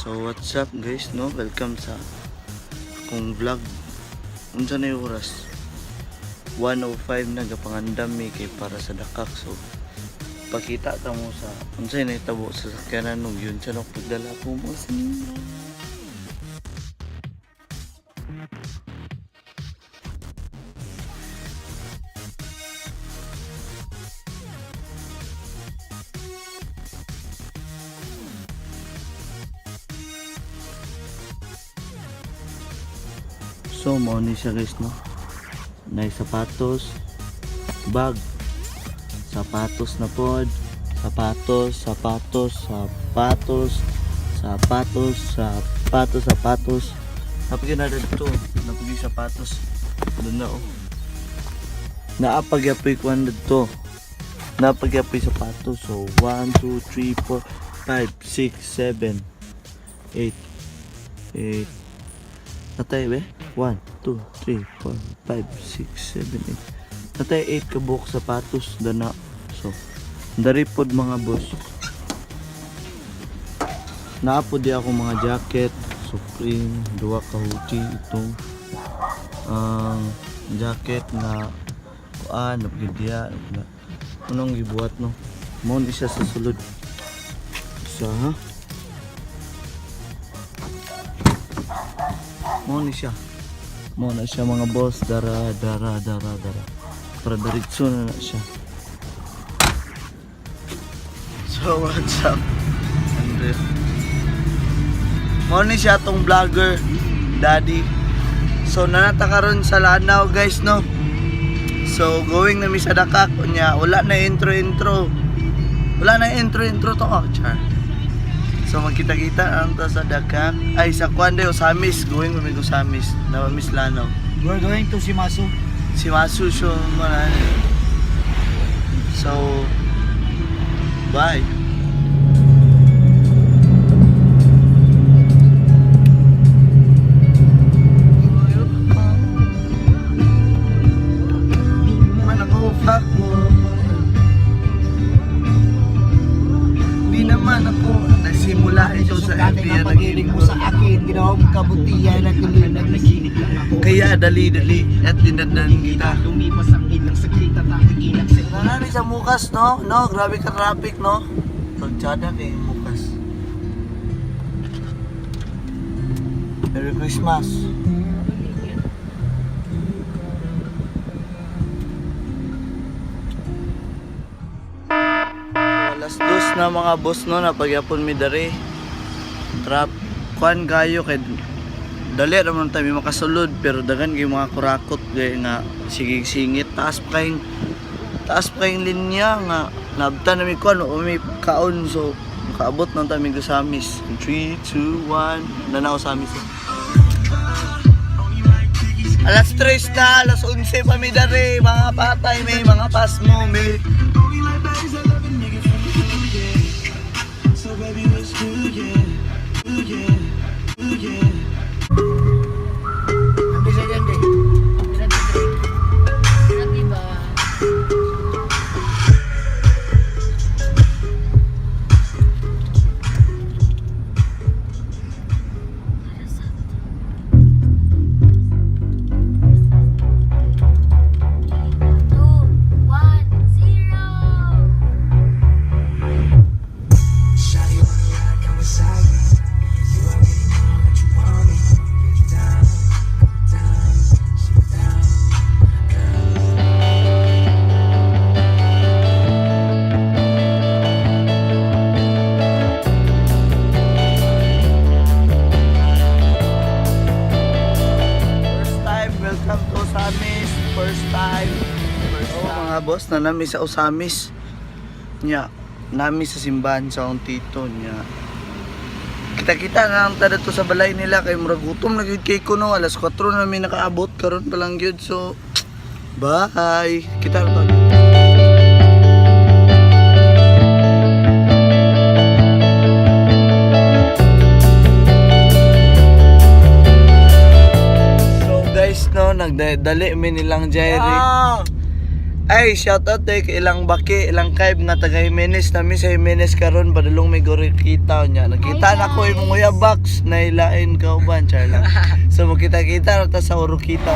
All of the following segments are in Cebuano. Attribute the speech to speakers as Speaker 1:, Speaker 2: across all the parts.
Speaker 1: So what's up, guys, no? Welcome sa akong vlog. Unsa na yung oras? 1:05 na, gapangandam mi kay para sa Dakak. So pakita ta mo sa unsay nahitabo sa sakyanan ug yun sa pagdala ko mo sa. So mao ni siya, guys, no. Nay sapatos, bag, sapatos na pod, sapatos, sapatos, sapatos, sapatos, sapatos, sapatos. Napagyan na dito, napagyan sapatos. Doon na oh. Naapagyapoy kuan dito. Napagyapoy sapatos. So 1 2 3 4 5 6 7 8 8. Natay be? 1, 2, 3, 4, 5, 6, 7, 8. Natay 8 ka buok sapatos dana. So, dari pod, mga boss. Naa pod di ako mga jacket, Supreme, duha ka hoodie, itong ang jacket nga kuan diya na unong gibuhat, no. Mao ni siya sa sulod. Isa ha. Mao ni siya. Mao na siya, mga boss, dara dara dara dara. Para diretso na na siya. So what's up? Andre. Mao ni siya tong vlogger, daddy. So nanata karon sa Lanao, guys, no. So going na mi sa Dakak unya wala na intro intro. Wala na intro intro to, oh, char. So magkita-kita ang ta sa Dakak. Ay, sa kuan de Osamis, going mi Osamis. Na Miss Lanao.
Speaker 2: We're going to Simasu.
Speaker 1: Si Masu siya man. So bye. Man ako fuck mo. Di naman ako nagsimula ito sa
Speaker 2: Dati
Speaker 1: FB
Speaker 2: ang pag-ibig mo sa akin, ginawa mong kabutihan at tuloy na naginip lang ako.
Speaker 1: Kaya dali-dali at dinadnan kita.
Speaker 2: Lumipas ang ilang saglit at aking ilang segundo.
Speaker 1: Marami sa Mukas, no? No, grabe ka traffic, no? Pagtsada kay Mukas. Merry Christmas. 2:00 na, mga boss, no, napagyapon mi diri. Trap kuan kayo kay dali ra man tayo makasulod pero dagan kay mga kurakot kay nga sige singit, taas pa kayong linya nga nabta na mi kuan o mi kaon, so makaabot na ta mi Samis. 3 2 1 na na Samis. 3:00 na, 11:00 pa mi diri, mga patay may mga pasmo mi.
Speaker 2: Andi sa dyan, di.
Speaker 3: Diba? Two, one, zero.
Speaker 4: Shawty wanna ride Kawasaki. You already know that you want me. Get down, down, sit down, girl.
Speaker 1: First time, welcome to Osamis. First time. First time. Mga boss, na nami sa Osamis. Nya, nami sa simbahan sa akong tito niya. Kita-kita na lang ta dito sa balay nila kay murag gutom na gyud kay ko, no. 4:00 na mi nakaabot karon pa lang gyud. So bye. Kita na to. So guys, no, nagdali mi nilang Jerry. Ay, shout out eh, kay ilang baki, ilang kaib nga taga Jimenez nami sa Jimenez karon padulong may kita niya. Nakita na ko imong uya box na ilain ka uban, char lang. So magkita-kita ra ta sa Oroquita.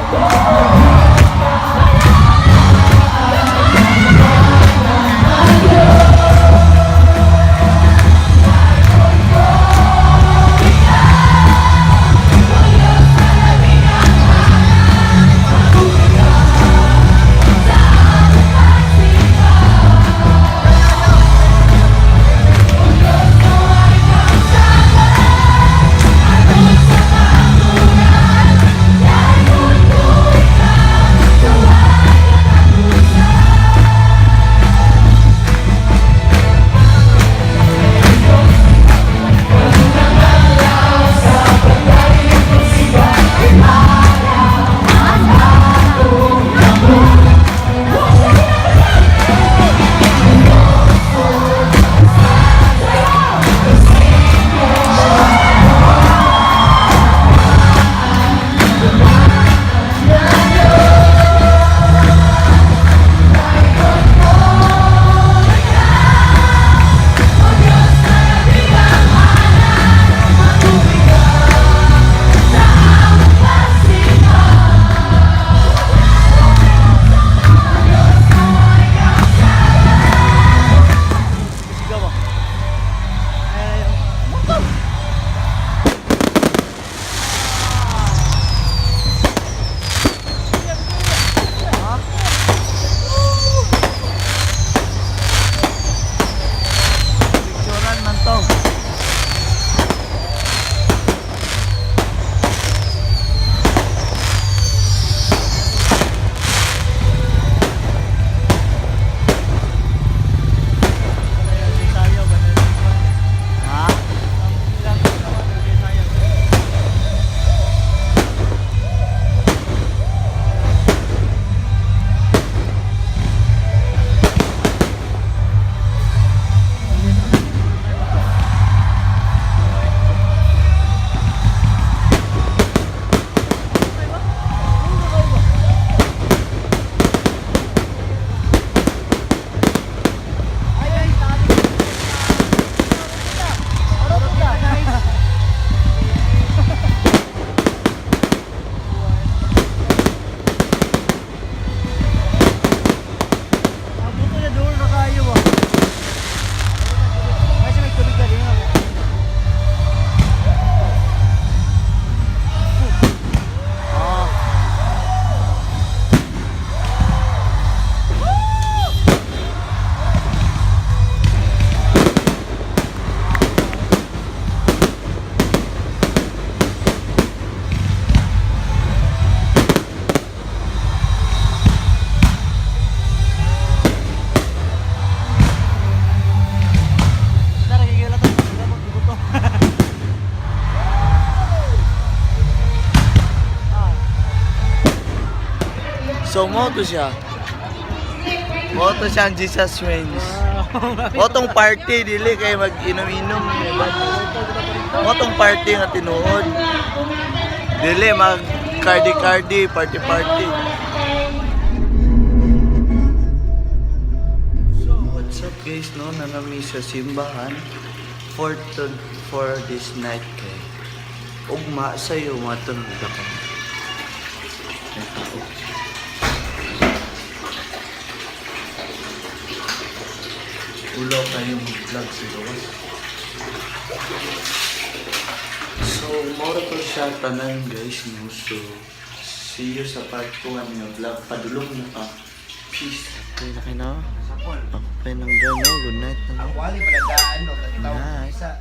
Speaker 1: Sigaw ba? Ay, Picturean man to. Ha?
Speaker 2: Abuto na doon na kayo ah. Kasi may tubig ka rin ah.
Speaker 1: Ah.
Speaker 2: Tara, gigil na to. Buto.
Speaker 1: So mo to siya. Mo to siya ang Jesus Reigns. Mo tong party dili kay mag-inom-inom. Mo tong party nga tinuod. Dili mag cardi-cardi, party-party. So what's up guys, no? Nanami sa simbahan for this night kay ugma sa'yo matulog ako. Ulo kayo mag-vlog sa gawas. So, mora to siya tanan guys, no? So, see you sa part 2 nga vlog. Padulong na ka. Peace. Okay na kayo na. Ako pa ng no? Good night na, no?
Speaker 2: Wali pala daan no.
Speaker 1: Night.
Speaker 2: Isa.